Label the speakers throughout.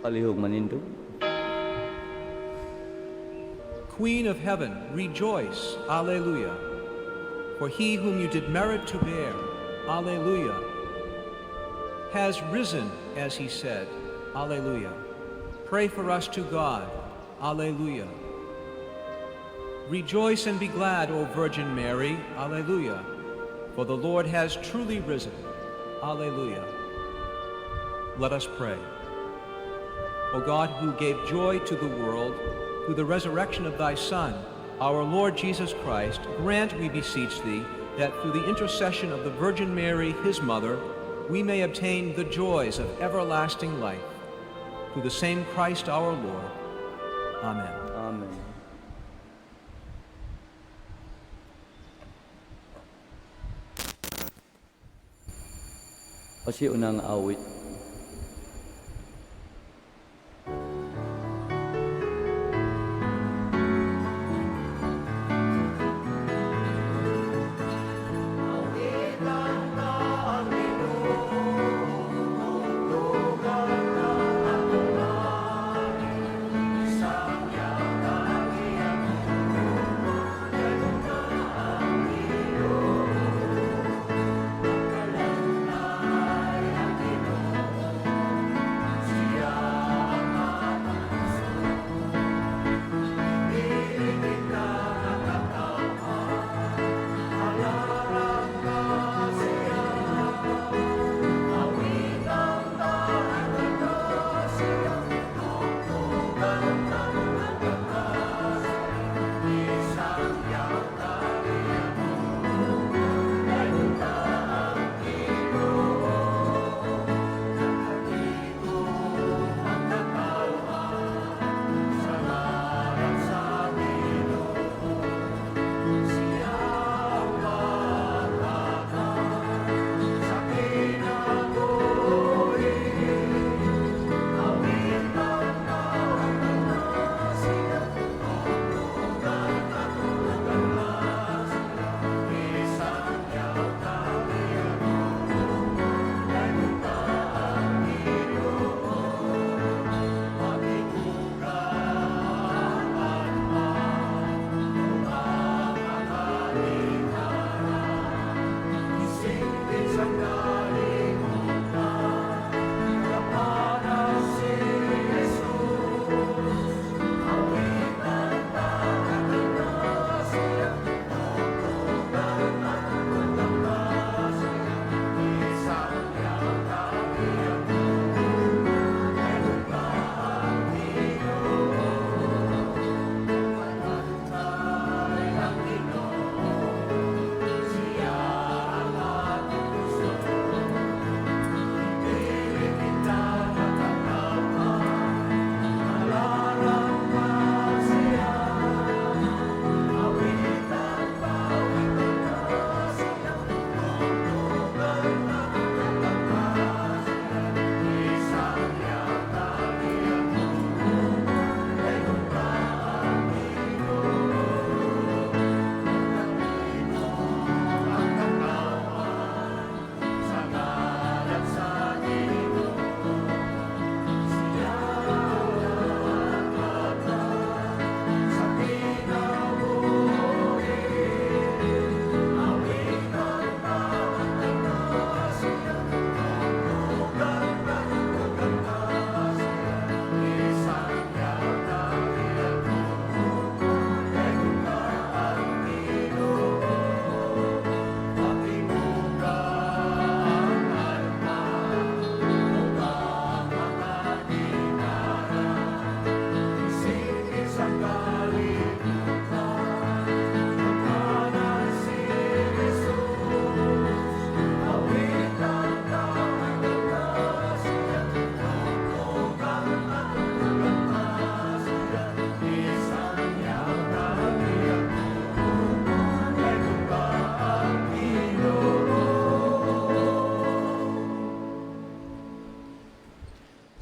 Speaker 1: Palihog manindog.
Speaker 2: Queen of heaven, rejoice, Alleluia. For he whom you did merit to bear, Alleluia, has risen, as he said, Alleluia. Pray for us to God, Alleluia. Rejoice and be glad, O Virgin Mary, Alleluia. For the Lord has truly risen, Alleluia. Let us pray. O God, who gave joy to the world through the resurrection of thy Son, our Lord Jesus Christ, grant, we beseech thee, that through the intercession of the Virgin Mary, his mother, we may obtain the joys of everlasting life. Through the same Christ our Lord. Amen.
Speaker 1: Amen. Kasi unang awit.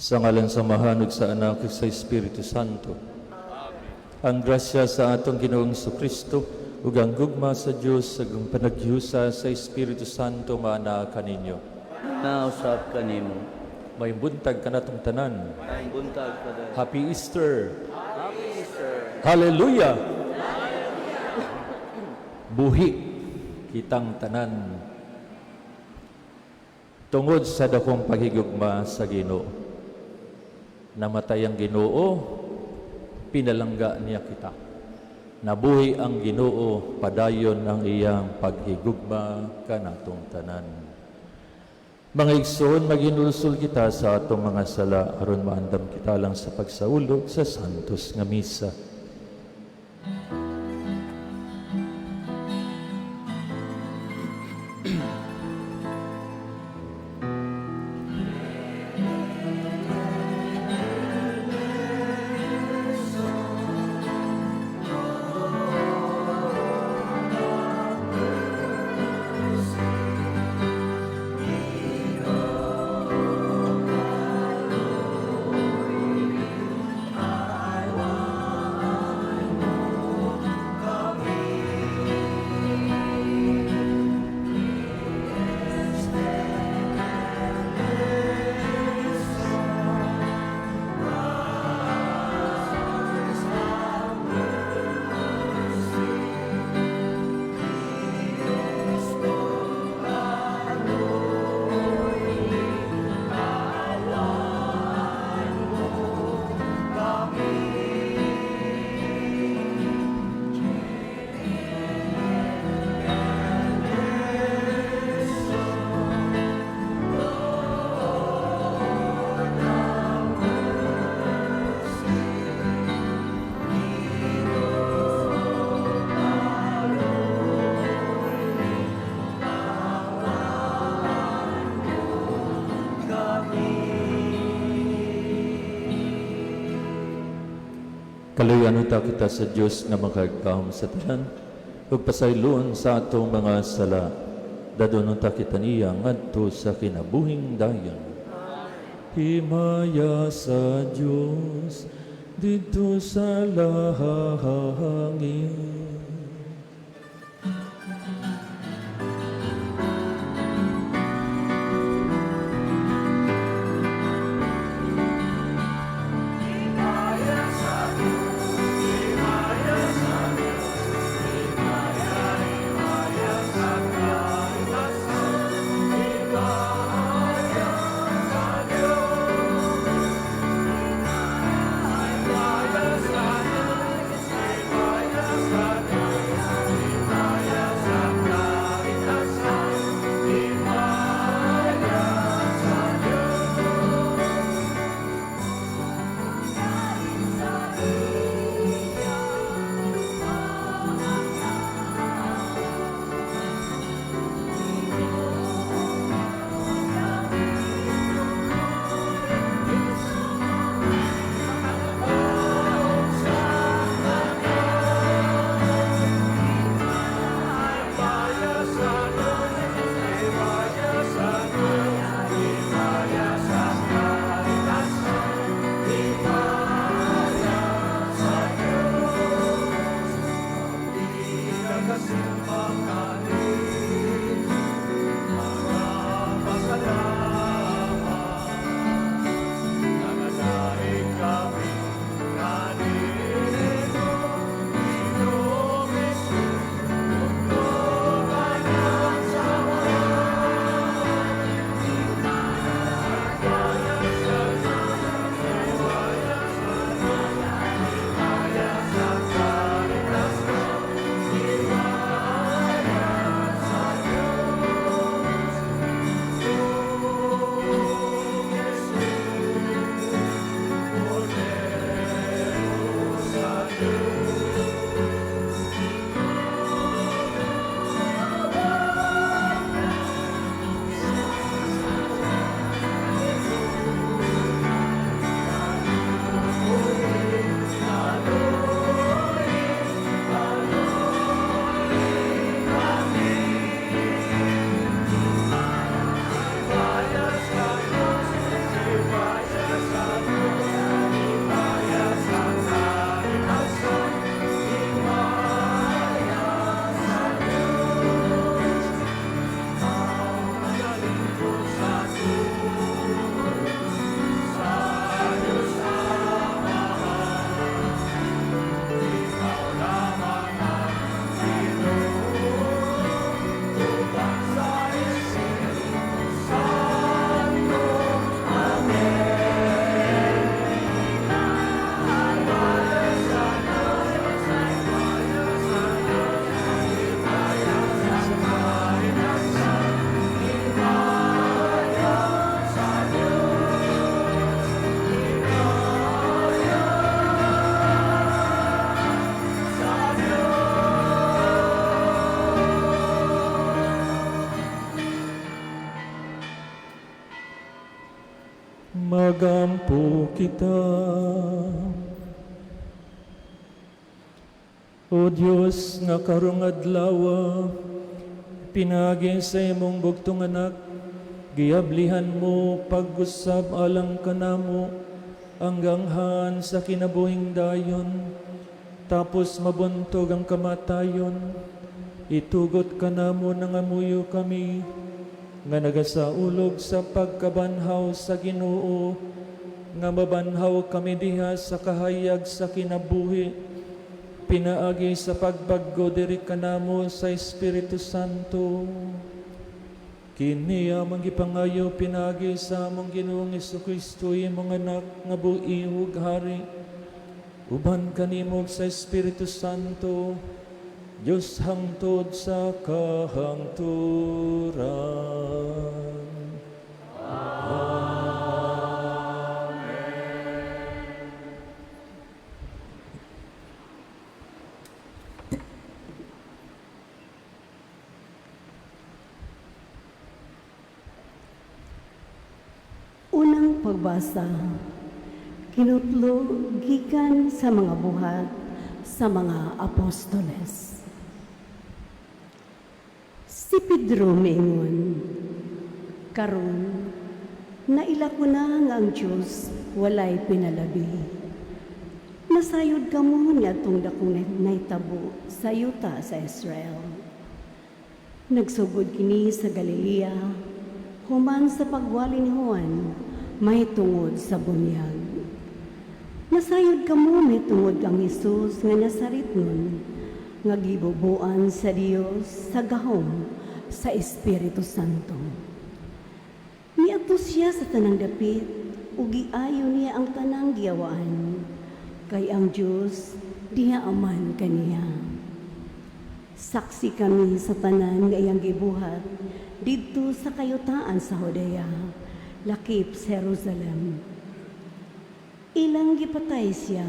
Speaker 3: Sa ngalan sa Amahan ug sa Anak ug sa Espiritu Santo. Ang grasya sa atong Ginoong Kristo ug ang gugma sa Dios ug ang panaghiusa sa Espiritu Santo maana kaninyo.
Speaker 1: Nausap kanimo.
Speaker 3: Maayong buntag kanatong tanan.
Speaker 1: Maayong buntag, Father.
Speaker 3: Happy Easter.
Speaker 1: Happy Easter.
Speaker 3: Hallelujah. Buhi kitang tanan. Tungod sa dakong paghigugma sa Ginoo. Namatay ang Ginoo, pinalangga niya kita. Nabuhi ang Ginoo, padayon ang iyang paghigugma kanatong tanan. Mga igsoon, maghinulsol kita sa atong mga sala aron maandam kita lang sa pagsaulog sa Santos nga Misa. Kaluyan ta kita sa Dios nga makagagahom sa tanan, ug pasayloon sa atong mga sala. Dadon ta kita niya ngadto sa kinabuhing dayon. Himaya sa Dios didto sa langit. Magampo kita. O Dios, nga karong adlaw, pinaagi sa imong bugtong anak, giablihan mo pag-usab alang kanamo ang ganghaan sa kinabuhing dayon, tapos mabuntog ang kamatayon. Itugot kanamo, nangamuyo kami, nga nagasaulog sa pagkabanhaw sa Ginoo, nga mabanhaw kami diha sa kahayag sa kinabuhi, pinaagi sa pagbag-o diri kanamo sa Espiritu Santo. Kini among gipangayo pinaagi sa among Ginoong Kristo, imong anak nga buhi ug hari uban kanimo sa Espiritu Santo, Dios hangtod sa kahangturan.
Speaker 4: Unang pagbasa, kinutlo gikan sa mga Buhat sa mga Apostoles. Si Pedro miingon, "Karon, naila ko na nga ang Diyos walay pinalabi. Nasayod kamo niadtong dakong nahitabo sa yuta sa Israel. Nagsugod kini sa Galilea, human sa pagwali ni Juan, mahitungod sa bunyag. Nasayod kamo mahitungod kang Hesus nga Nazaretnon, nga gibubuan sa Dios sa gahom sa Espiritu Santo. Niadto siya sa tanang dapit ug giayo niya ang tanang giyawaan, kay ang Dios diha aman kaniya. Saksi kami sa tanan nga iyang gibuhat didto sa kayutaan sa Judea, lakip sa Jerusalem. Ilang gipatay siya,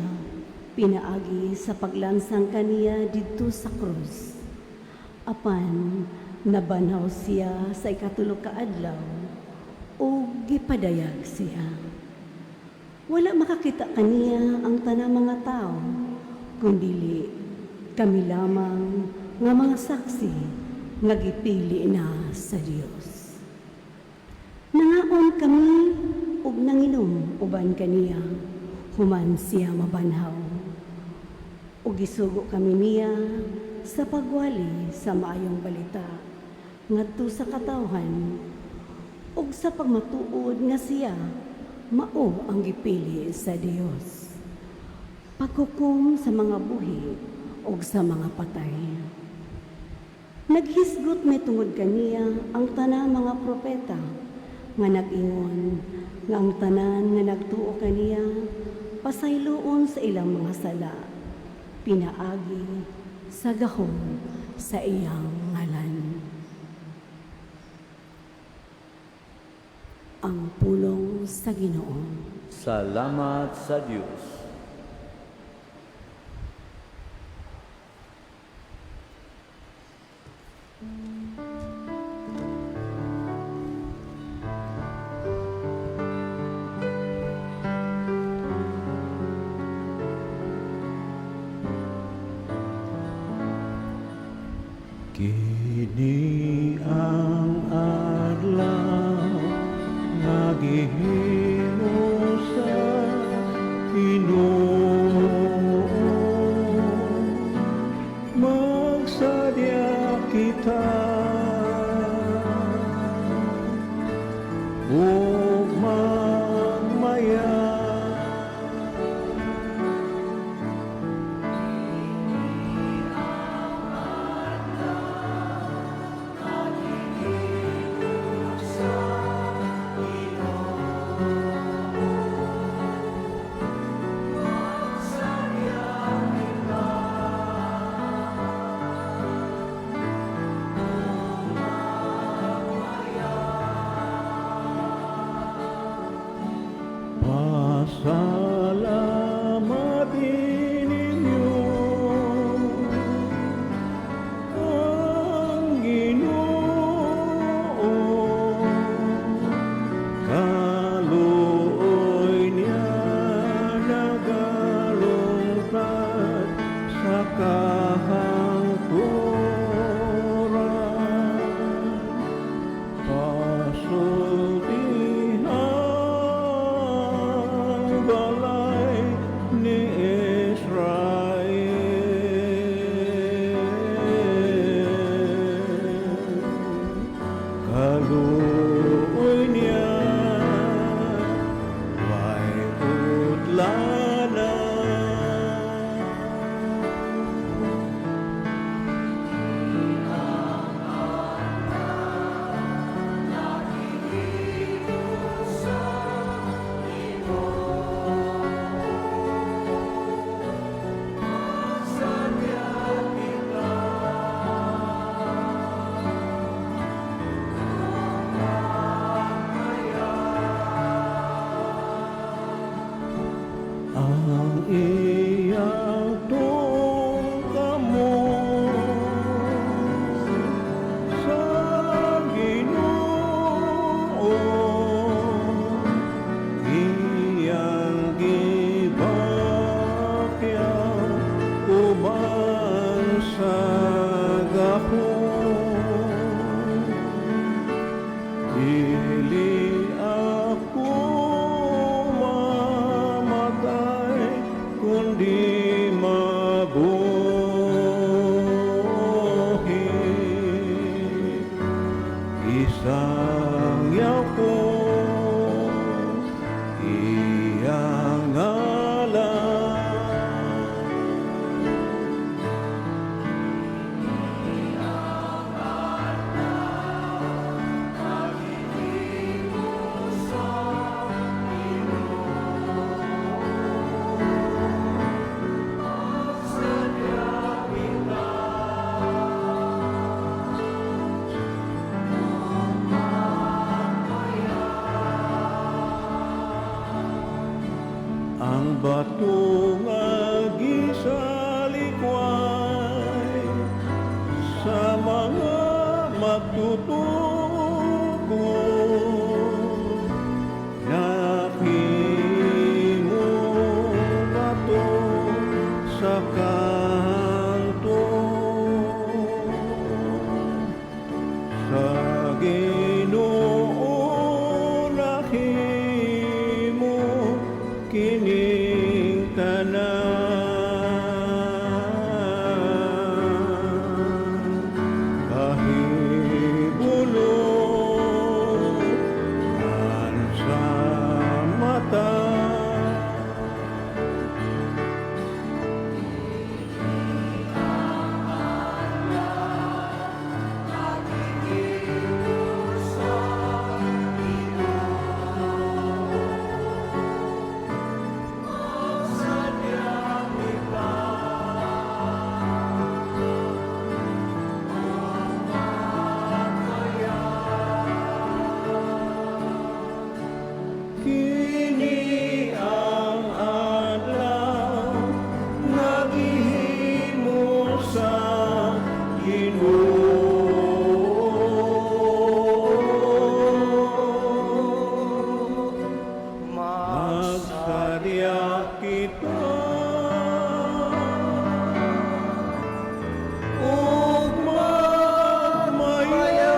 Speaker 4: pinaagi sa paglansang kaniya didto sa krus. Apan nabanhaw siya sa ikatulo ka adlaw ug gipadayag siya. Wala makakita kaniya ang tanang mga tao, kundili kami lamang nga mga saksi nga gipili na sa Dios. Nangaon kami ug nanginom uban kaniya human siya mabanhaw. Ug gisugo kami niya sa pagwali sa maayong balita ngadto sa katawhan ug sa pagmatuod nga siya mao ang gipili sa Dios, paghukom sa mga buhi ug sa mga patay. Naghisgot mahitungod kaniya ang tanang mga propeta nga nag-ingon nga ang tanan nga nagtuo kaniya pasayloon sa ilang mga sala pinaagi sa gahom sa iyang ngalan." Ang pulong sa Ginoo.
Speaker 1: Salamat sa Diyos.
Speaker 5: Kini ang adlaw nga gihimo sa Ginoo. Magsadya kita ug magmaya. Ang bato nga gisalikway sa mga magtutukod, nahimong bato sa kanto. Sa Ginoo nahimo kining tanan, kahibulonan sa mata. Kini ang adlaw nga gihimo sa Ginoo. Magsadya kita ug magmaya.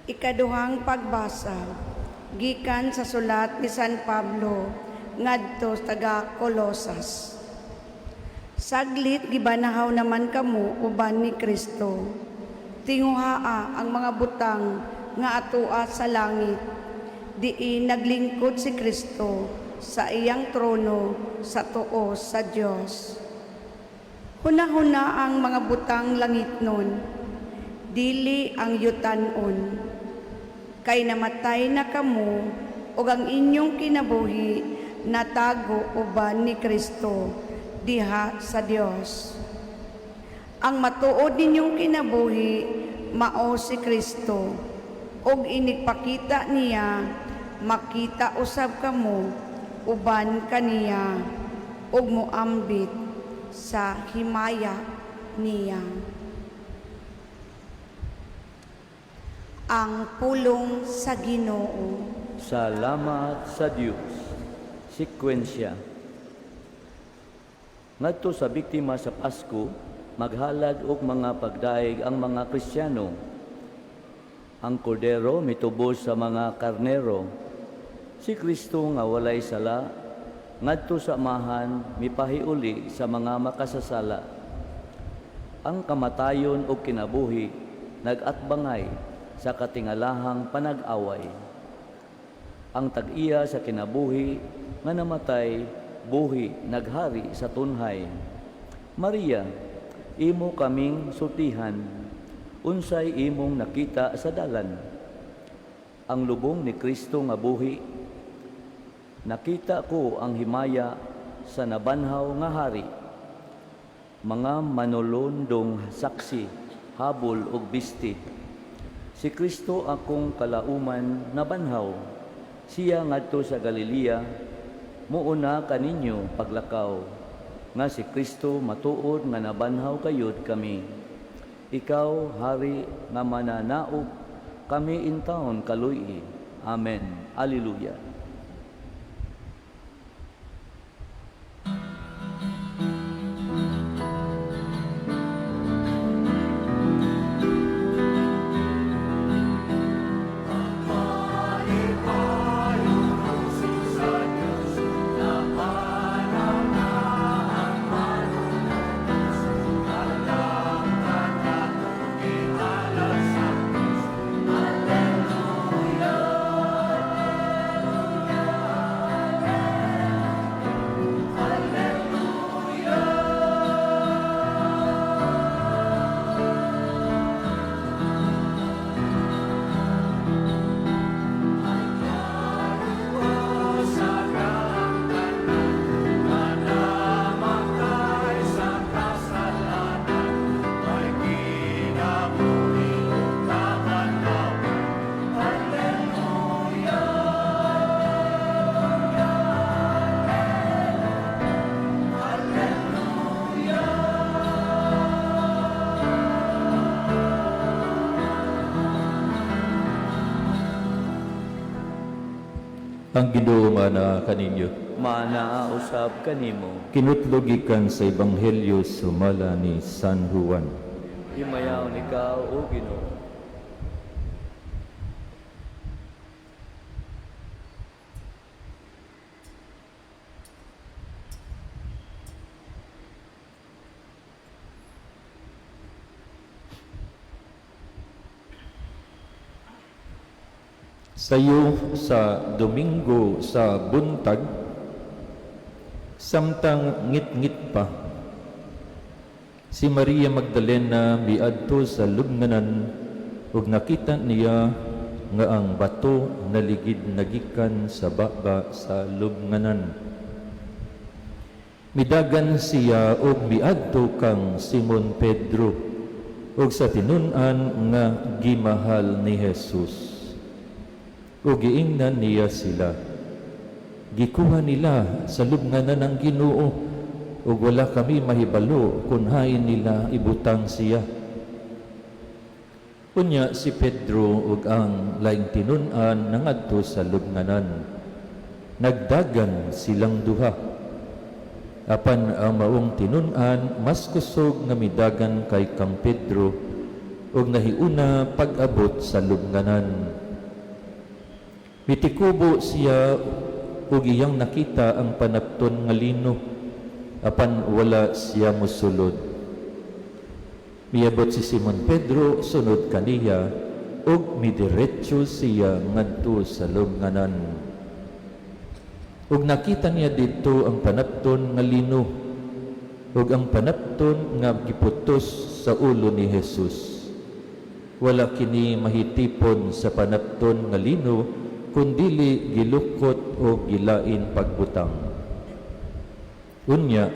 Speaker 6: Ikaduhang pagbasa gikan sa sulat ni San Pablo ngadto sa taga Colosas. Saglit gibanahaw naman kamo uban ni Kristo. Tinguhaa ang mga butang nga atua sa langit. Diin naglingkod si Kristo sa iyang trono sa tuo sa Dios. Hunahuna ang mga butang langitnon, dili ang yutanon. Kay namatay na kamo ug ang inyong kinabuhi natago uban ni Kristo diha sa Dios. Ang matuod ninyong kinabuhi mao si Kristo ug inigpakita niya, makita usab kamo uban kaniya ug moambit sa himaya niya. Ang pulong sa Ginoo.
Speaker 1: Salamat sa Dios. Sekwensya. Ngadto sa biktima sa Pasko, maghalad og mga pagdaig ang mga Kristiyano. Ang kordero mitubos sa mga karnero. Si Kristo nga walay sala, ngadto sa Amahan mipahiuli sa mga makasasala. Ang kamatayon ug kinabuhi nag-atbangay sa katingalahang panag-away. Ang tag-iya sa kinabuhi nga namatay, buhi naghari sa tunhay. Maria, imo kaming sultihan, unsay imong nakita sa dalan? Ang lubong ni Kristo nga buhi, nakita ko ang himaya sa nabanhaw nga hari. Mga manulondong saksi, habol ug bisti. Si Kristo akong kalauman nabanhaw. Siya ngadto sa Galilea, muuna kaninyo paglakaw, nga si Kristo matuod nga nabanhaw kayod kami. Ikaw, hari nga mananaog, kami intawon kaluy. Amen. Alleluia.
Speaker 3: Ang Ginoo maanaa kaninyo.
Speaker 1: Maanaa usab kanimo.
Speaker 3: Kinutlo gikan sa Ebanghelyo sumala ni San Juan.
Speaker 1: Himayaon ikaw, O Ginoo.
Speaker 3: Sayo sa Domingo sa buntag, samtang ngit-ngit pa, si Maria Magdalena miadto sa lubnganan ug nakita niya nga ang bato naligid nagikan sa baba sa lubnganan. Midagan siya og miadto kang Simon Pedro ug sa tinun-an nga gimahal ni Jesus. Ug giingnan niya sila, "Gikuha nila sa lubnganan ang Ginoo ug wala kami mahibalo kung hain nila ibutang siya." Unya si Pedro ug ang laing tinun-an nangadto sa lubnganan. Nagdagan silang duha. Apan ang maong tinun-an mas kusog nga midagan kay kang Pedro ug nahiuna pag-abot sa lubnganan. Mitikubo siya ug iyang nakita ang panapton nga lino, apan wala siya mosulod. Miabot si Simon Pedro sunod kaniya ug midiretso siya ngadto sa lubnganan. Ug nakita niya didto ang panapton nga lino ug ang panapton nga giputos sa ulo ni Jesus. Wala kini mahitipon sa panapton nga lino, kundili gilukot o gilain pagbutang. Unya,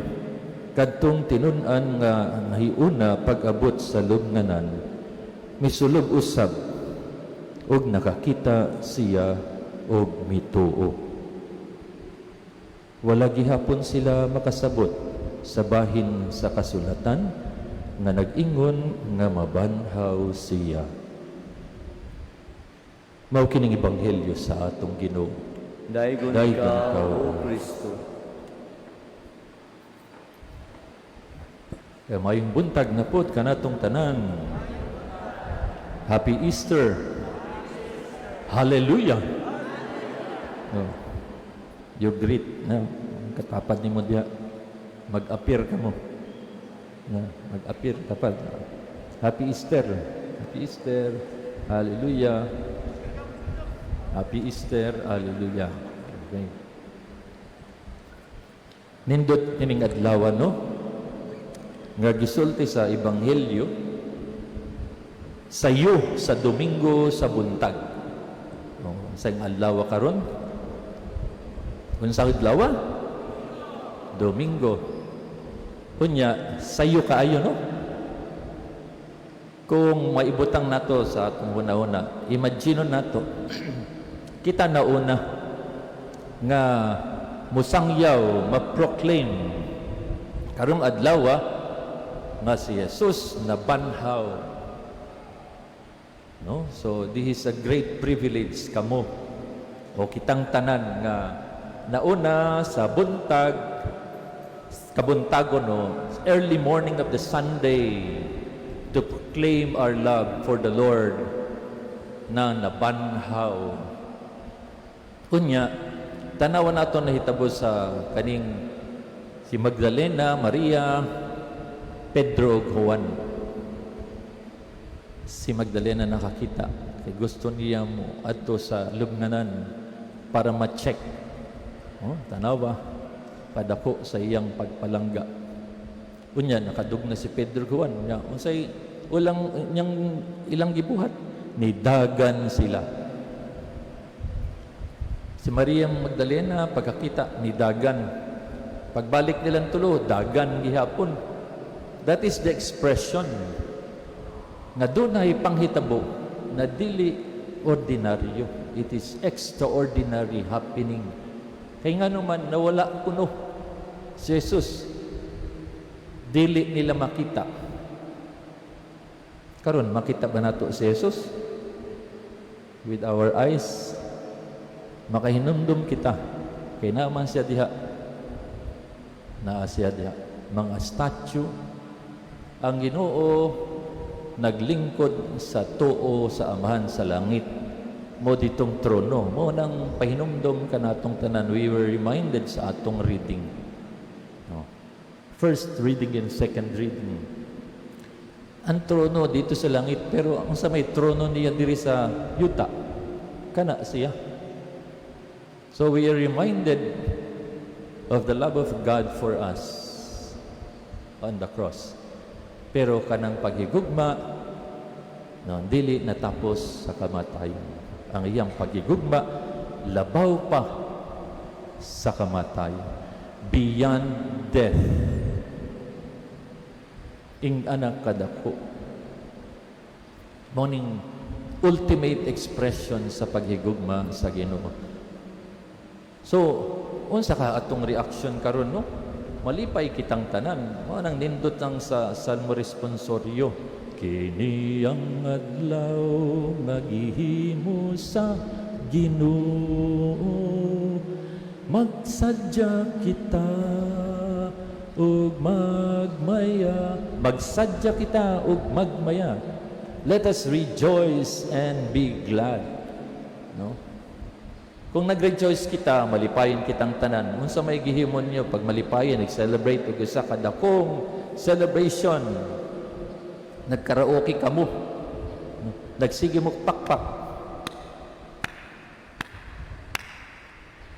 Speaker 3: kadtong tinun-an nga nahiuna pag-abot sa lubnganan, misulob usab ug nakakita siya og mituo. Wala gihapon sila makasabot sa bahin sa kasulatan nga nag-ingon nga mabanhaw siya. Mao kining ebanghelyo sa atong Ginoo.
Speaker 1: Daygon
Speaker 3: Daygon
Speaker 1: ikaw,
Speaker 3: ikaw,
Speaker 1: O Kristo.
Speaker 3: Eh, mayong buntag na pod kanatong tanan. Happy Easter. Hallelujah. No. You greet na katapad nimo diha. Mag-appear ka mo. Na, mag-appear tapad. Happy Easter. Happy Easter. Hallelujah. Happy Easter. Hallelujah. Okay. Nindot kining adlaw, no? Nga gisulti sa Ebanghelyo sayo sa Domingo sa buntag. Oh, sa adlaw karon? Unsa adlaw? Domingo. Unya sayo kaayo, no? Kung maibutang nato sa atong hunahuna, imagine nato kita nauna nga musangyaw, ma-proclaim karong adlaw nga si Jesus nabanhaw. No? So this is a great privilege kamo o kitang tanan nga nauna sa buntag, kabuntagon, no, early morning of the Sunday, to proclaim our love for the Lord na nabanhaw. Unya, tanawan nato nahitabo sa kaning si Magdalena, Maria, Pedro ug Juan. Si Magdalena nakakita kay gusto niya mo adto sa lubnganan para ma-check. Oh, tanawa padako sa iyang pagpalangga. Unya nakadugna si Pedro ug Juan. Unya unsay ulang niyang ilang gibuhat? Nidagan sila. Si Maria Magdalena pagkakita nidagan. Pagbalik nilang tulo, dagan gihapon. That is the expression nga dunay panghitabo na dili ordinaryo. It is extraordinary happening. Kay nga naman nawala kuno si Jesus, dili nila makita. Karon makita ba nato si Jesus with our eyes? Makahinumdum kita kay naa man siya diha. Naa siya diha. Mga statue. Ang Ginoo naglingkod sa tuo sa Amahan sa langit, mao ditong trono. Mao nang pahinumdom kanatong tanan, we were reminded sa atong reading, no? First reading and second reading, ang trono dito sa langit, pero ang sa may trono niya diri sa yuta, kana siya. So we are reminded of the love of God for us on the cross. Pero kanang paghigugma, no, dili natapos sa kamatayon. Ang iyang paghigugma labaw pa sa kamatayon, beyond death. Ing-ana kadako. Mao ning ultimate expression sa paghigugma sa Ginoo. So, unsa ka atong reaction karon, no? Malipay kitang tanan. Mao nang nindot ang sa Salmo responsorio. Kini ang adlaw nga gihimo sa Ginoo. Magsadya kita ug magmaya. Magsadya kita ug magmaya. Let us rejoice and be glad. No? Kung nag-rejoice kita, malipayon kitang tanan. Unsa may gihimon niyo pag malipayon, nag-celebrate og usa ka dakong celebration? Nagkaraoke kamo. No? Nagsige mo pakpak.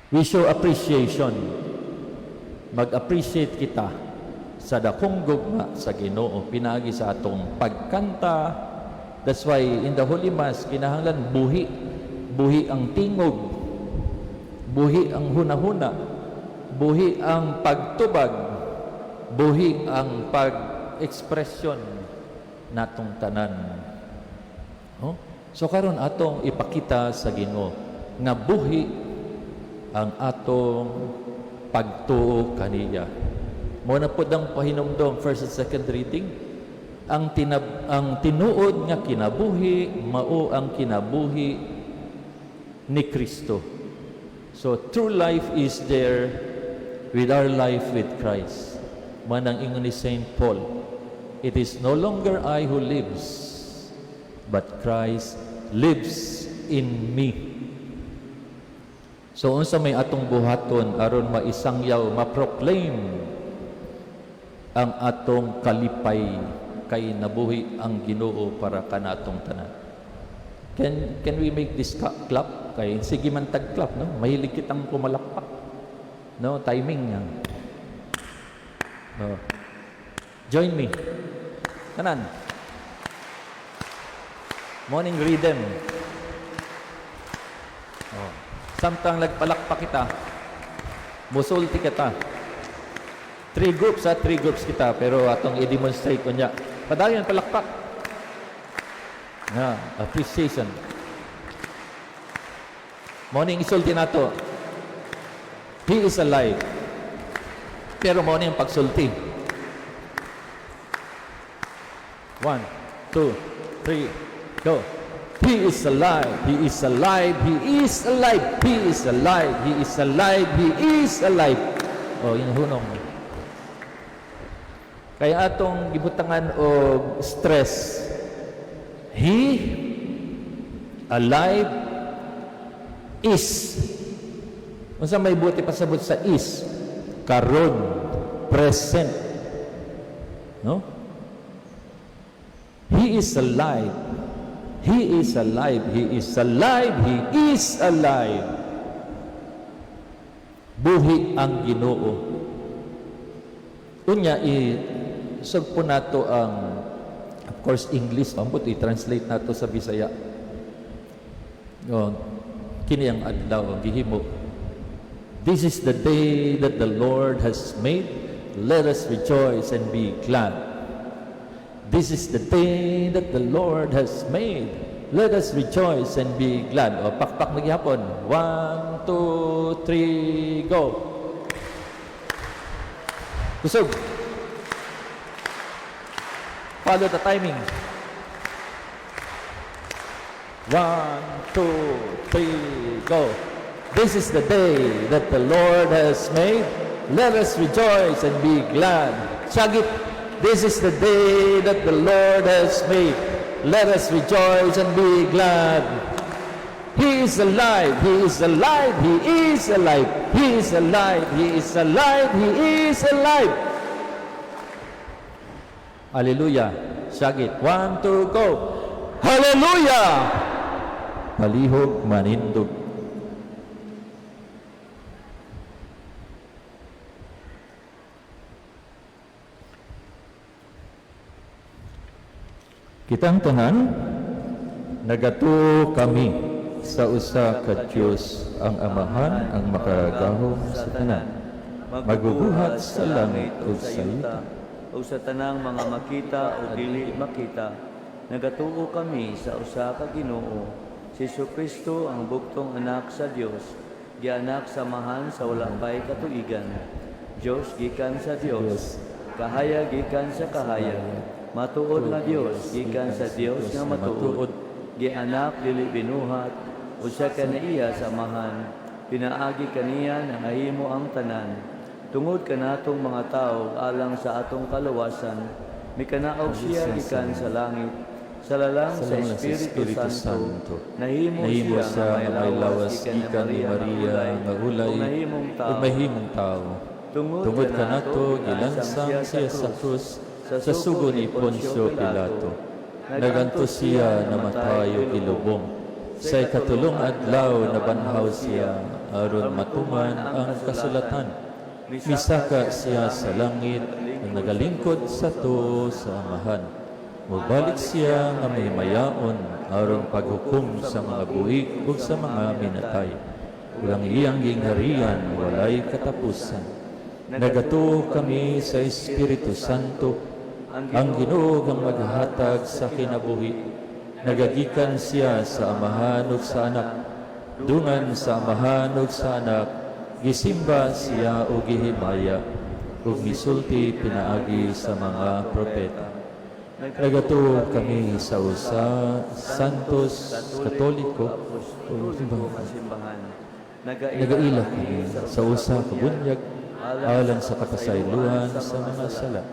Speaker 3: We show appreciation. Mag-appreciate kita sa dakong gugma sa Ginoo pinaagi sa atong pagkanta. That's why in the Holy Mass, kinahanglan buhi. Buhi ang tingog. Buhi ang hunahuna. Buhi ang pagtubag. Buhi ang pag-ekspresyon natong tanan. No? So karon, atong ipakita sa Ginoo nga buhi ang atong pagtuo kaniya. Mao na pod ang pahinumdom, first and second reading, ang tinuod nga kinabuhi mao ang kinabuhi ni Kristo. So true life is there with our life with Christ. Mao nang ingon ni Saint Paul, "It is no longer I who lives, but Christ lives in me." So unsa may atong buhaton aron maisangyaw, ma-proclaim ang atong kalipay kay nabuhi ang Ginoo para kanatong tanan? Can we make this clap? Kay sige man tag clap, no? Mahilig kitang pumalakpak. No, timing niya. No. Join me. Tanan. Morning rhythm. Oh. Samtang nagpalakpak kita, musulti kita. Three groups ha, three groups kita, pero atong i-demonstrate ko niya. Padayon palakpak. Na, appreciation. Mao ning isulti nato. He is alive. Pero mao ang pagsulti. One, two, three, go. He is alive. He is alive. He is alive. He is alive. He is alive. He is alive. Oh, yun hunong. Kaya atong gibutangan og stress. He alive is. Unsa may buot ipasabot sa is? Karon, present. No? He is alive. He is alive. He is alive. He is alive. Buhi ang Ginoo. Unya i sugpo nato ang, of course, English, ambot i-translate nato sa Bisaya. Oh, kini ang adlaw ang gihimo. This is the day that the Lord has made. Let us rejoice and be glad. This is the day that the Lord has made. Let us rejoice and be glad. O, pakpak na gihapon. One, two, three, go. Kusog. Follow the timing. One, two, three, go. This is the day that the Lord has made. Let us rejoice and be glad. Sagit, this is the day that the Lord has made. Let us rejoice and be glad. He is alive. He is alive. He is alive. He is alive. He is alive. He is alive. Hallelujah. Sagit. One, two, go. Hallelujah! Palihog manindog. Kitang tanan, nagatuo kami sa usa ka Dios, ang Amahan, ang makagagahom sa tanan, magbubuhat sa langit ug sa yuta.
Speaker 1: Ug sa tanang mga makita o dili makita, nagatuo kami sa usa ka Ginoo, si Kristo ang bugtong anak sa Dios, gianak sa Amahan sa wala pay katuigan. Dios gikan sa Dios, kahayag gikan sa kahayag, matuod nga Dios gikan sa Dios nga matuod, gianak dili binuhat, usa ka naiya sa Amahan, pinaagi kaniya nangahimo ang tanan. Tungod kanatong mga tawo alang sa atong kaluwasan, mikanaog siya gikan sa langit, sa lalang sa
Speaker 3: Sa
Speaker 1: Espiritu Santo, nahimo
Speaker 3: nahimo
Speaker 1: siya
Speaker 3: siya
Speaker 1: nga
Speaker 3: nga may lawas gikan ni Maria nga ulay
Speaker 1: ug nahimong
Speaker 3: ug
Speaker 1: tao.
Speaker 3: mahimong tao.
Speaker 1: Tungod
Speaker 3: Tungod kanato
Speaker 1: gilansang
Speaker 3: gilansang siya sa krus sa sugo ni Poncio Pilato. Nagantos siya namatay ug gilubong. Sa ikatulong adlaw nabanhaw siya aron matuman ang kasulatan. Misaka siya sa langit ang nagalingkod sa tuo sa Amahan. Mubalik siya nga may mayaon aron paghukom sa mga buhi ug sa mga minatay. Ug ang iyang gingharian walay katapusan. Nagatuo kami sa Espiritu Santo, ang Ginoo ang maghatag sa kinabuhi. Nagagikan siya sa Amahan ug sa Anak. Dungan sa Amahan ug sa Anak, gisimba siya ug gihimaya, ug misulti pinaagi sa mga propeta. Nagatuo kami sa usa Santos Katoliko ug
Speaker 1: Simbahan.
Speaker 3: Nagaila kami sa usa ka bunyag alang sa kapasayloan sa mga sala.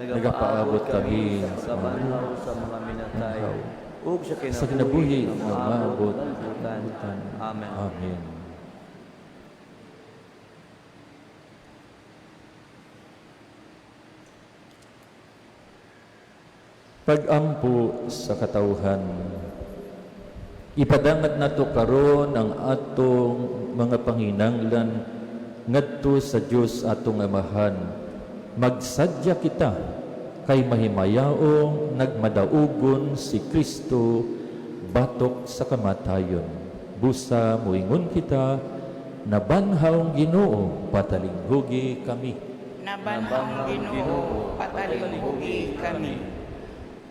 Speaker 3: Nagapaabot kami
Speaker 1: sa
Speaker 3: sa mga
Speaker 1: pagkabanhaw sa mga minatay ug sa
Speaker 3: sa kinabuhi
Speaker 1: kinabuhi
Speaker 3: nga
Speaker 1: nga
Speaker 3: maabot
Speaker 1: moabot kalibutan.
Speaker 3: kalibutan.
Speaker 1: Amen.
Speaker 3: Amen. Pag-ampo sa katawhan, ipadangat nato karon ang atong mga panginanglan ngadto sa Dios atong Amahan. Magsadya kita kay mahimayaong nagmadaugon si Kristo batok sa kamatayon. Busa moingon kita, nabanhaw ang Ginoo, patalinghugi kami.
Speaker 7: Nabanhaw ang Ginoo, patalinghugi kami.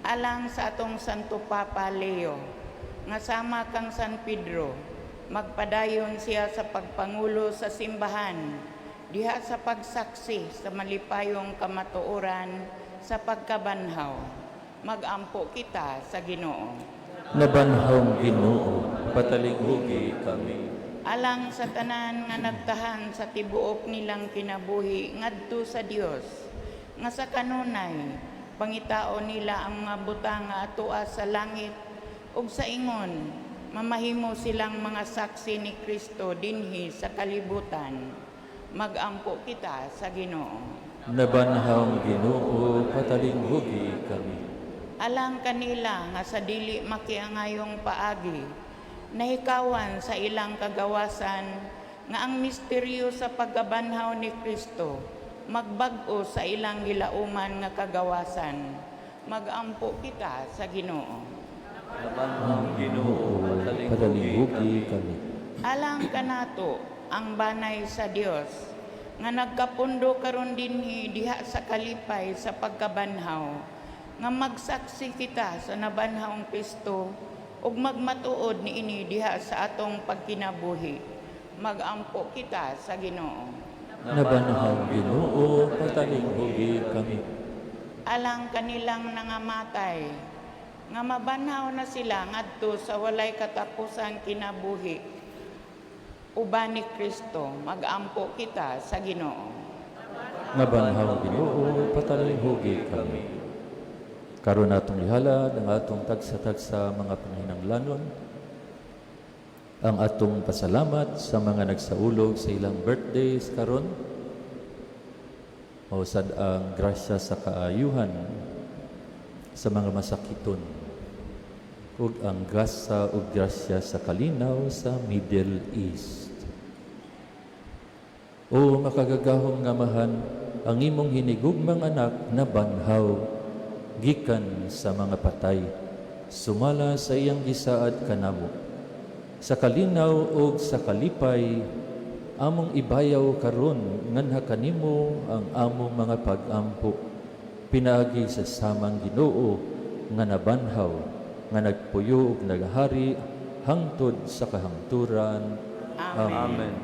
Speaker 7: Alang sa atong Santo Papa Leo, nga sama kang San Pedro, magpadayon siya sa pagpangulo sa simbahan, diha sa pagsaksi sa malipayong kamatuoran sa pagkabanhaw. Magampo kita sa Ginoo.
Speaker 3: Nabanhaw ang Ginoo, patalinghugi kami.
Speaker 7: Alang sa tanan nga nagtahan sa tibuok nilang kinabuhi ngadto sa Dios, nga sa kanunay pangitao nila ang mga butang nga atoa sa langit ug sa ingon mamahimo silang mga saksi ni Kristo dinhi sa kalibutan. Magampo kita sa Ginoo.
Speaker 3: Nabanhaw ang Ginoo, patalinghugi kami.
Speaker 7: Alang kanila nga sa dili makiangayong paagi, nahikawan sa ilang kagawasan nga ang misteryo sa pagkabanhaw ni Kristo magbag-o sa ilang gilauman nga kagawasan. Magampo kita sa Ginoo.
Speaker 1: Nabanhaw ang Ginoo, patalinghugi
Speaker 3: Patalinghugi
Speaker 1: kami.
Speaker 3: kami.
Speaker 7: Alang kanato ang banay sa Dios nga nagkapundo karon dinhi diha sa kalipay sa pagkabanhaw, nga magsaksi kita sa nabanhawng Kristo ug magmatuod niini diha sa atong pagkinabuhi. Magampo kita sa Ginoo.
Speaker 3: Nabanhaw ang Ginoo, patalinghugi kami.
Speaker 7: Alang kanilang nangamatay, nga mabanhaw na sila ngadto sa walay katapusang kinabuhi. Uban ni Kristo, magampo kita sa Ginoo.
Speaker 3: Nabanhaw Ginoo, patalinghugi kami. Karon atong ihalad ang atong tagsa-tagsa mga panginahanglanon, ang atong pasalamat sa mga nagsaulog sa ilang birthdays karon, mausad ang grasya sa kaayuhan sa mga masakiton, ug ang gasa ug grasya sa kalinaw sa Middle East. O makagagahom nga Amahan, ang imong hinigugmang anak nabanhaw gikan sa mga patay, sumala sa iyang gisaad kanamo. Sa kalinaw ug sa kalipay, among ibayaw karon nganha kanimo ang among mga pag-ampo, pinaagi sa samang Ginoo nga nabanhaw, nga nagpuyo ug nagahari hangtod sa kahangturan.
Speaker 7: Amen.
Speaker 1: Amen.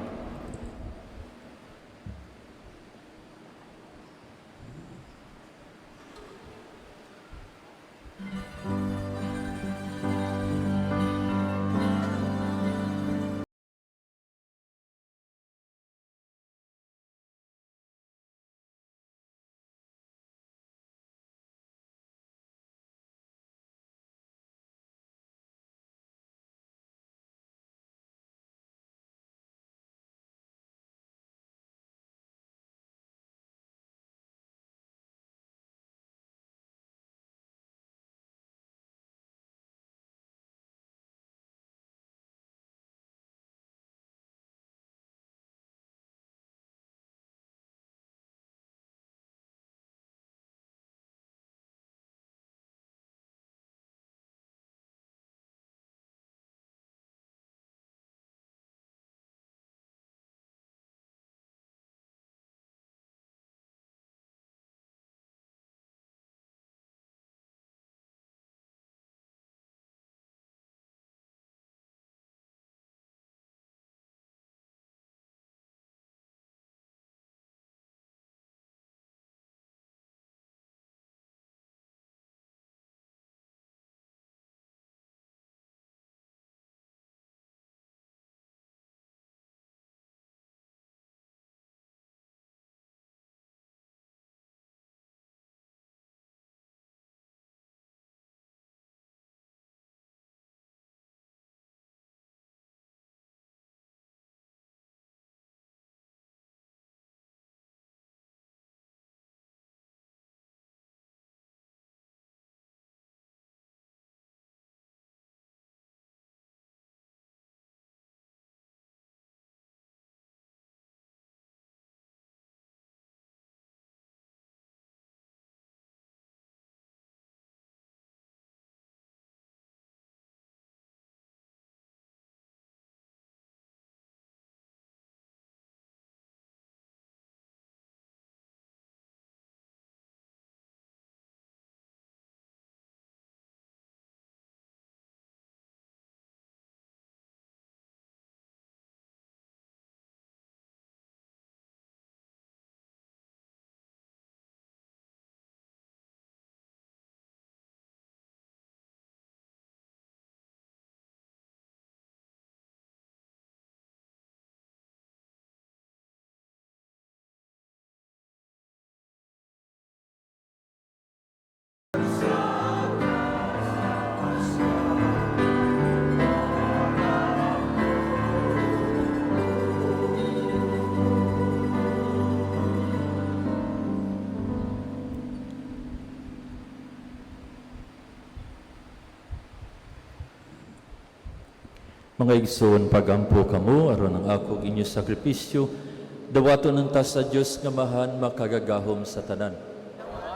Speaker 3: Mga igsoon, pagampo kamo aron ang ako inyo sakripisyo, dawaton unta sa Dios nga Amahan makagagahom sa tanan.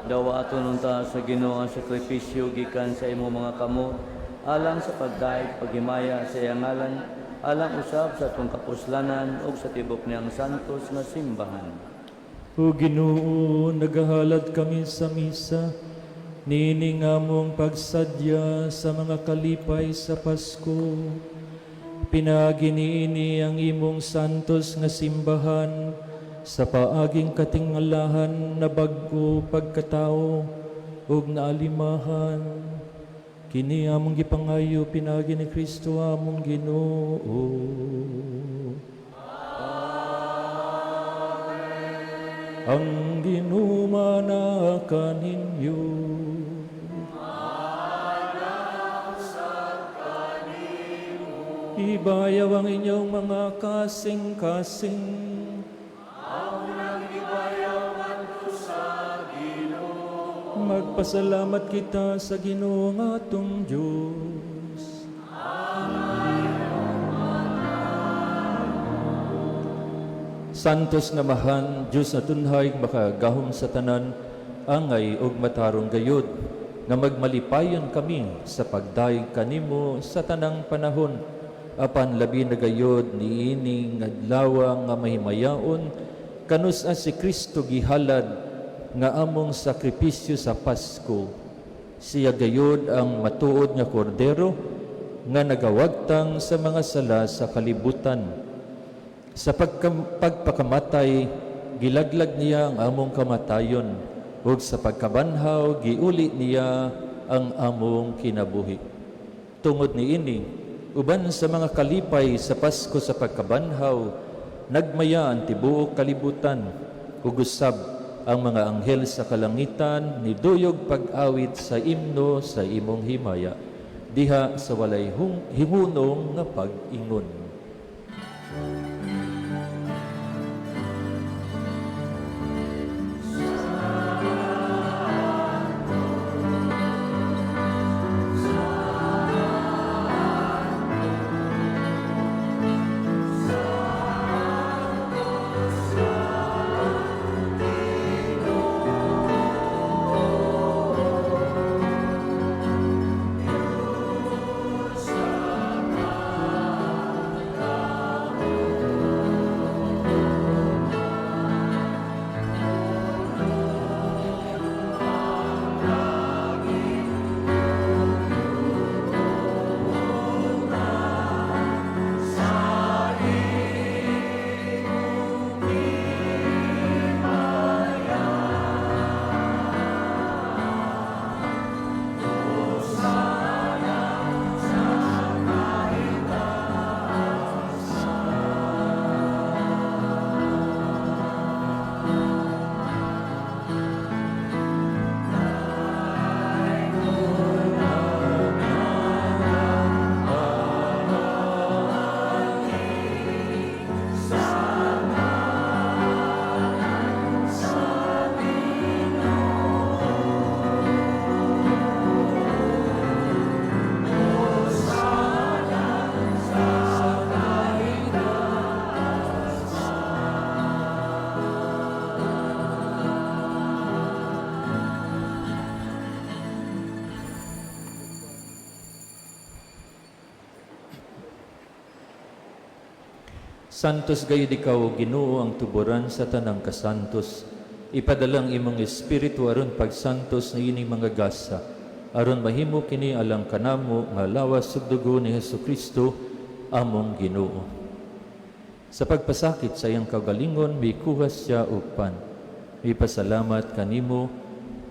Speaker 1: Dawaton unta sa Ginoo ang sakripisyo gikan sa imong mga kamot, alang sa pagdaig paghimaya sa iyang ngalan, alang usab sa atong kapuslanan ug sa tibok niyang santos nga simbahan.
Speaker 3: O Ginoo, nagahalad kami sa misa, niini nga among pagsadya sa mga kalipay sa Pasko. Pinaagi niini ang imong santos nga simbahan sa paaging katingalahan na bag-o pagkatao ug naalimahan. Kini among gipangayo pinaagi ni Kristo among Ginoo. Ang Ginoo na kaninyo. Ibayaw ang inyong mga kasing-kasing. Magpasalamat kita sa Ginoo nga atong Dios. Santos nga Amahan, Dios na tunhay makagahom sa tanan, angay ug matarong gayod, nga magmalipayon kami sa pagdayeg kanimo sa tanang panahon, apan labi na gayod niining adlaw nga mahimayaon, kanus-a si Kristo gihalad nga among sakripisyo sa Pasko. Siya gayod ang matuod nga kordero nga nagawagtang sa mga sala sa kalibutan. Sa pagpakamatay, gilaglag niya ang among kamatayon, ug sa pagkabanhaw, giuli niya ang among kinabuhi. Tungod niini, uban sa mga kalipay sa Pasko sa pagkabanhaw, nagmaya ang tibuok kalibutan, ug usab ang mga anghel sa kalangitan niduyog pag-awit sa imno sa imong himaya, diha sa walay hingunong nga pag-ingon. Santos gayud ikaw, Ginoo, ang tuboran sa tanang kasantos. Ipadalang imong espiritu aron pagsantos niining mga gasa, aron mahimo kini alang kanamo nga lawas ug dugo ni Hesukristo among Ginoo. Sa pagpasakit sa iyang kaugalingon, mikuha siya og pan. Mipasalamat kanimo,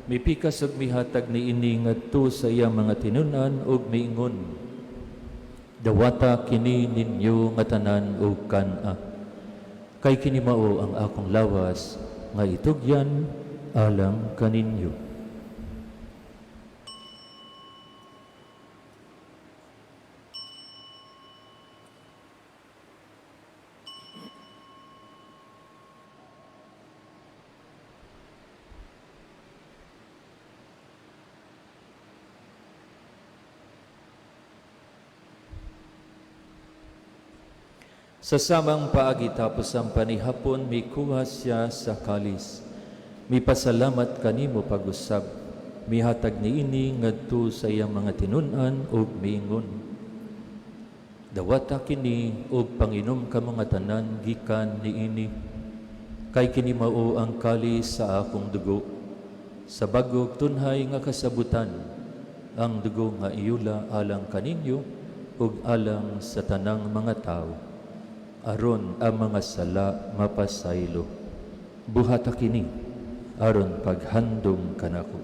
Speaker 3: mipikas ug mihatag niini ngadto sa iyang mga tinun-an ug miingon: Dawata kini ninyo nga tanan og kan-a. Kay kini mao ang akong lawas nga itugyan alang kaninyo. Sa samang paagi tapos ang panihapon, mikuha siya sa kalis. Mipasalamat kanimo pag-usab, mihatag niini ngadto sa iyang mga tinun-an ug miingon: Dawata kini ug panginom ka mga tanan gikan niini, kay kini mao ang kalis sa akong dugo, sa bag-ong tunhay nga kasabutan, ang dugo nga iyula alang kaninyo ug alang sa tanang mga tawo, aron ang mga sala mapasaylo. Buhata kini aron paghandom kanako.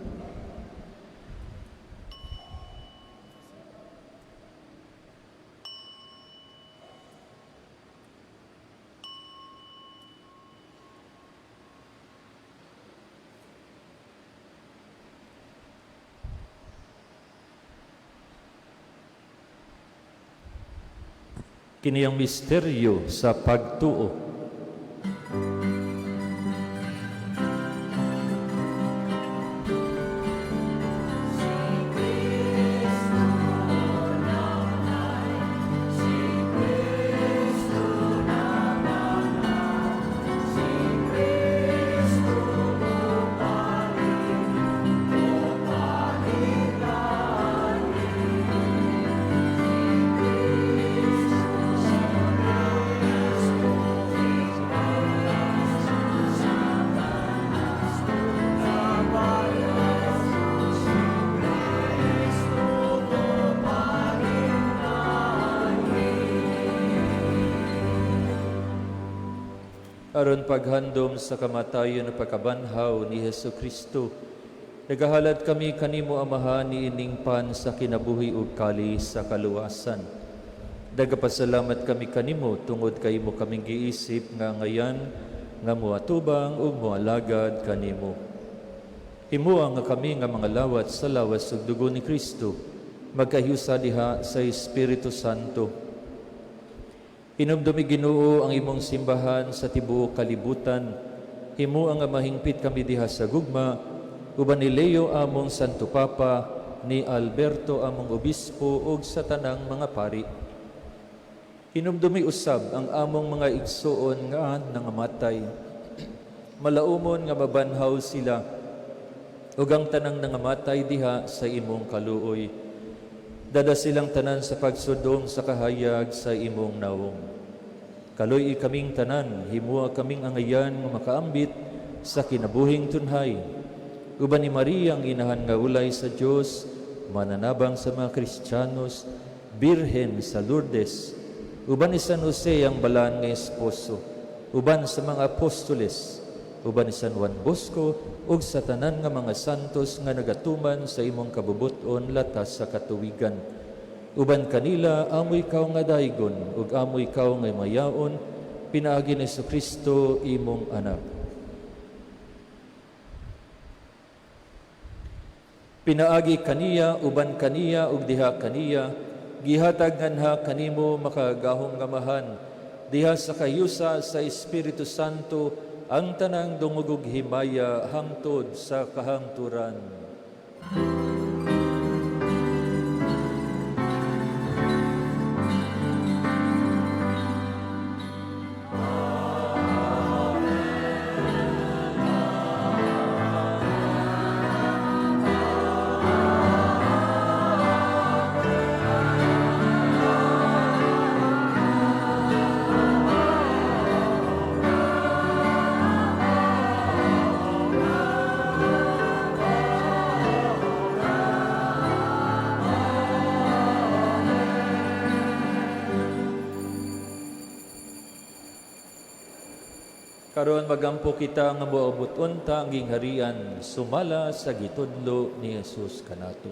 Speaker 3: Kini ang misteryo sa pagtuo. Aron paghandom sa kamatayon ug pagkabanhaw ni Hesus Kristo, nagahalad kami kanimo, Amahan, niining pan sa kinabuhi ug kalis sa kaluwasan. Nagapasalamat kami kanimo tungod kay imo kaming giisip nga angayan nga moatubang ug moalagad kanimo. Himoa nga kami nga mga lawat sa lawas ug dugo ni Kristo magkahiusa diha sa Espiritu Santo. Hinumdumi, Ginoo, ang imong simbahan sa tibuok kalibutan. Himoa nga mahingpit kami diha sa gugma uban ni Leo among Santo Papa, ni Alberto among obispo ug sa tanang mga pari. Hinumdumi usab ang among mga igsuon nga nangamatay. Malaumon nga mabanhaw sila ug ang tanang nangamatay diha sa imong kaluoy. Dad-a silang tanan sa pagsudong sa kahayag sa imong nawong. Kaluy-i kaming tanan, himua kaming angayan nga makaambit sa kinabuhing tunhay. Uban ni Maria ang inahan nga ulay sa Dios, mananabang sa mga Kristiyanos, Birhen sa Lourdes, uban ni San Jose ang balaan nga esposo, uban sa mga apostoles, uban ni San Juan Bosco, ug sa tanan nga mga santos nga nagatuman sa imong kabubut-on latas sa katuwigan. Uban kanila amo ikaw nga daygon ug amo ikaw nga mayaon pinaagi ni Kristo imong anak. Pinaagi kaniya, uban kaniya, ug diha kaniya, gihatag nganha kanimo makagagahom nga Amahan diha sa kahiyusa sa Espiritu Santo ang tanang dungog ug himaya hangtod sa kahangturan. Karon magampo kita nga moabot unta ang gingharian sumala sa gitudlo ni Jesus kanato.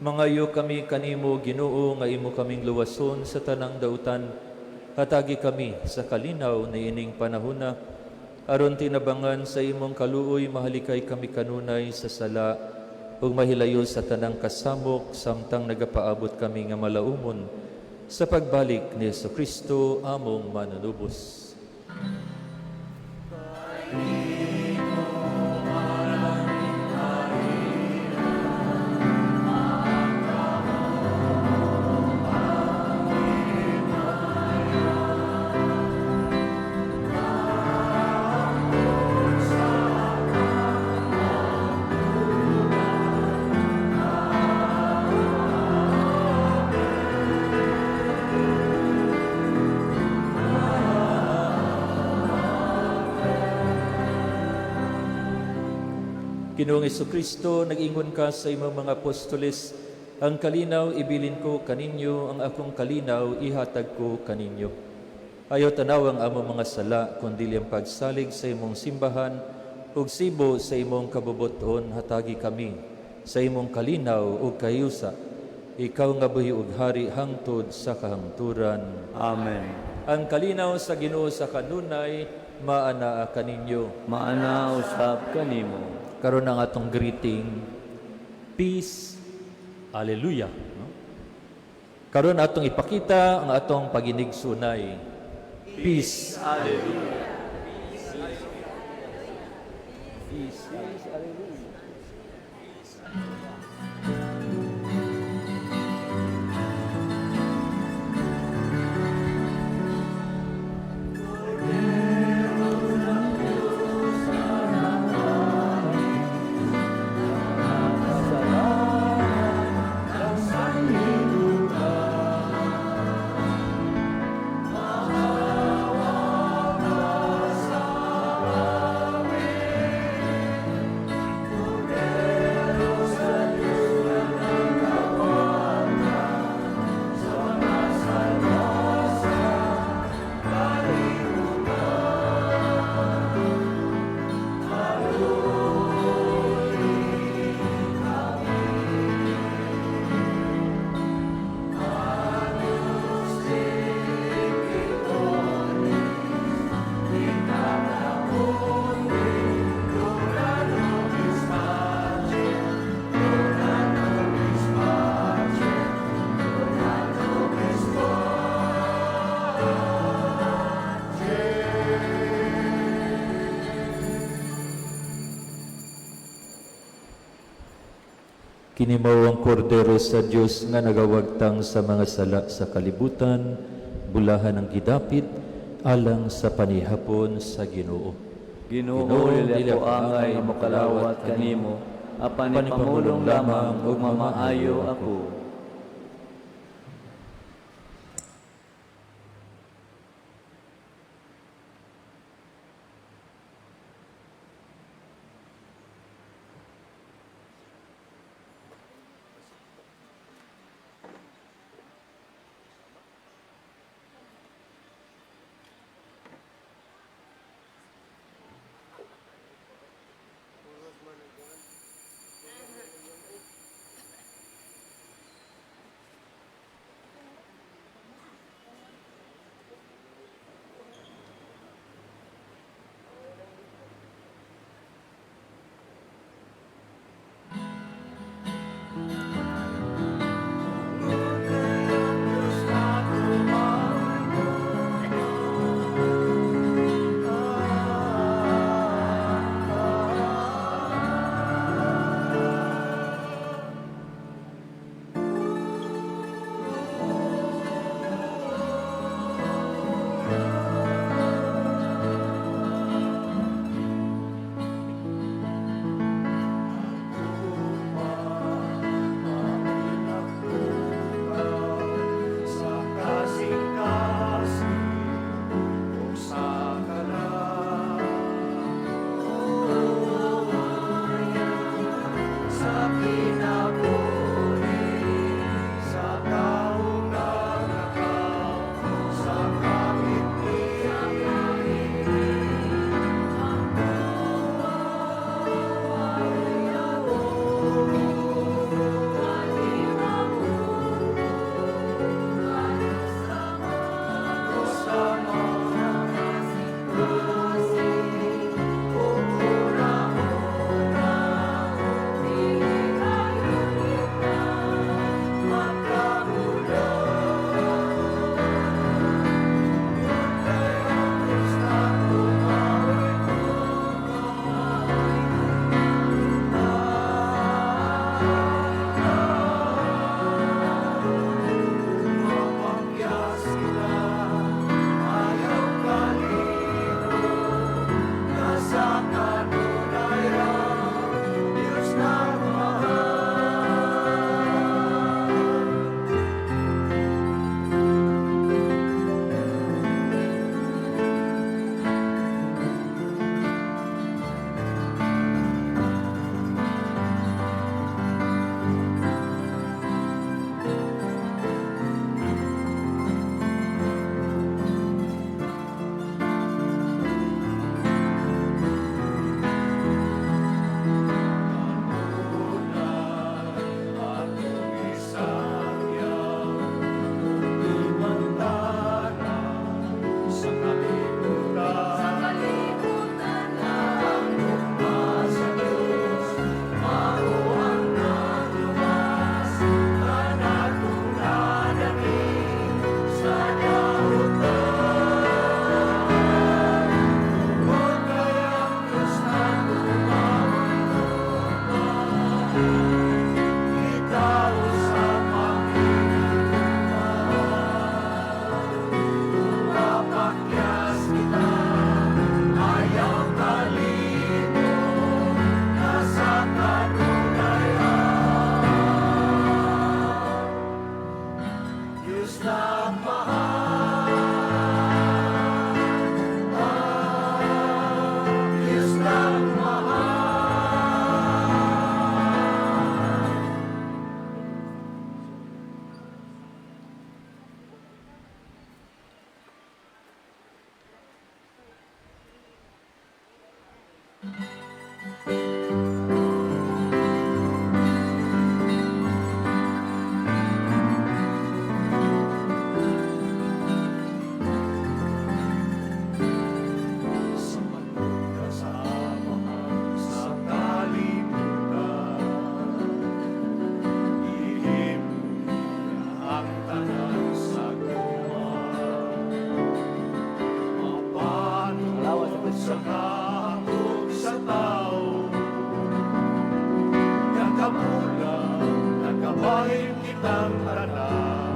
Speaker 3: Mangayo kami kanimo, Ginoo, nga imo kaming luwason sa tanang dautan. Hatagi kami sa kalinaw niining panahona, aron tinabangan sa imong kaluoy mahalikay kami kanunay sa sala ug mahilayo sa tanang kasamok samtang nagapaabot kami nga malaumon sa pagbalik ni Kristo among manunubos. Ginoong Kristo, nag-ingon ka sa imong mga apostoles, ang kalinaw ibilin ko kaninyo, ang akong kalinaw ihatag ko kaninyo. Ayaw tanaw ang among mga sala, kundi ang pagsalig sa imong simbahan, ug sibo sa imong kabubuton, hatagi kami sa imong kalinaw ug kahiyusa. Ikaw nga buhi ug hari hangtod sa kahangturan.
Speaker 1: Amen.
Speaker 3: Ang kalinaw sa Ginoo sa kanunay, maanaa kaninyo.
Speaker 1: Maana usab kanimo.
Speaker 3: Karon ang atong greeting, peace, alleluia. No? Karon atong ipakita ang atong paginigsunay. Peace, alleluia.
Speaker 1: Peace, alleluia.
Speaker 3: Kini mao ang kordero sa Dios nga nagawagtang sa mga sala sa kalibutan, bulahan ang gidapit alang sa panihapon sa Ginoo.
Speaker 1: Ginoo, dili ako angay nga mokalawat kanimo, apan ipamulong lamang ug mamaayo ako.
Speaker 5: Bahin kitang tanan.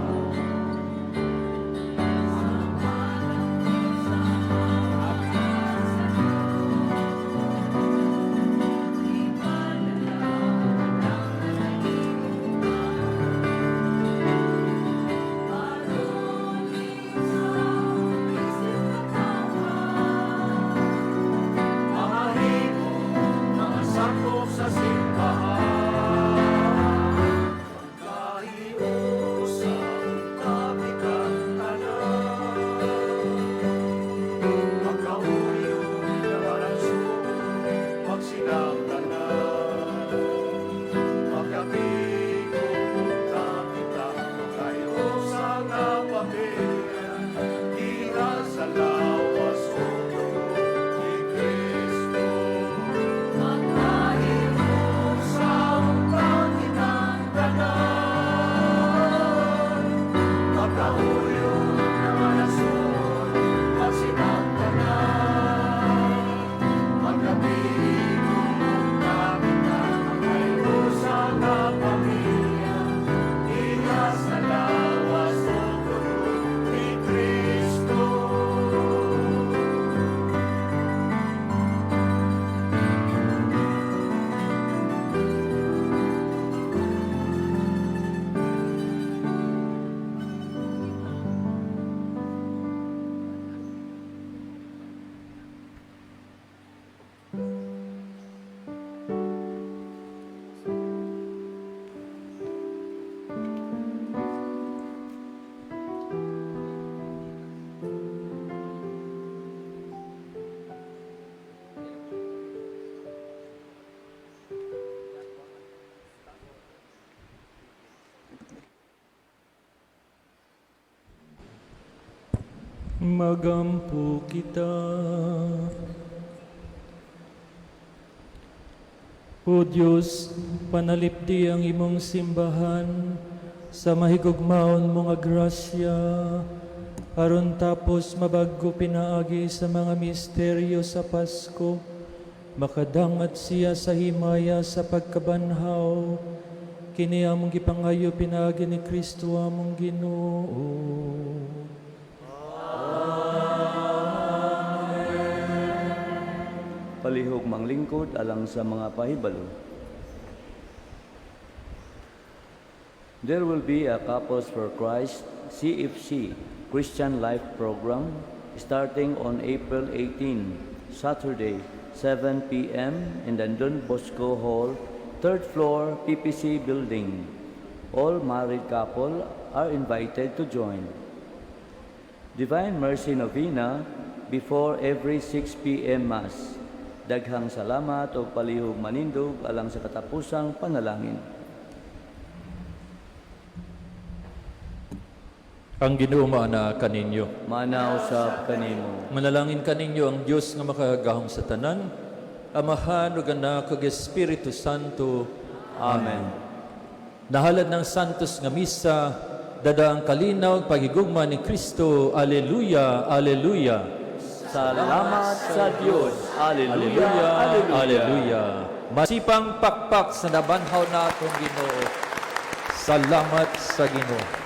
Speaker 5: Mga himo, mga sakop sa simbahan. Kahiusa, tabikan tanan. Magkauyo, nabaranso, magsinagtanan. Magkabigo, kita, kayo sa nga pamilya. Diha sa lawas o dugo ni Kristo. Magkahiusa, kitang tanan. Magkauyo, nabaranso, magsinagtanan. Magkabigo, kita, kayo sa nga pamilya. Diha sa lawas o dugo ni Kristo.
Speaker 3: Magampo kita. O Diyos, panalipdi ang imong simbahan sa mahigugmaon mo nga grasya, aron tapos mabaggo pinaagi sa mga misteryo sa Pasko, makadangat siya sa himaya sa pagkabanhaw, kini among gipangayo pinaagi ni Kristo among Ginoo.
Speaker 1: Palihog manglingkod alang sa mga pahibalo. There will be a Couples for Christ CFC Christian Life Program starting on April 18, Saturday, 7 p.m. in the Don Bosco Hall, third floor, PPC building. All married couple are invited to join. Divine Mercy Novena before every 6 p.m. Mass. Daghang salamat og palihog manindog alang sa katapusang panalangin.
Speaker 3: Ang Ginoo maana kaninyo.
Speaker 1: Mana usab kanimo.
Speaker 3: Manalangin kaninyo ang Dios nga makagagahom sa tanan, Amahan ug Anak ug Espiritu Santo.
Speaker 1: Amen.
Speaker 3: Nahalad ng Santos nga misa, dada ang kalinaw ug paghigugma ni Kristo. Alleluia, alleluia.
Speaker 1: Salamat sa Dios. Alleluia.
Speaker 3: Alleluia,
Speaker 1: Alleluia.
Speaker 3: alleluia. Masipang pakpak sa nabanhaw na atong Ginoo. Salamat sa Ginoo.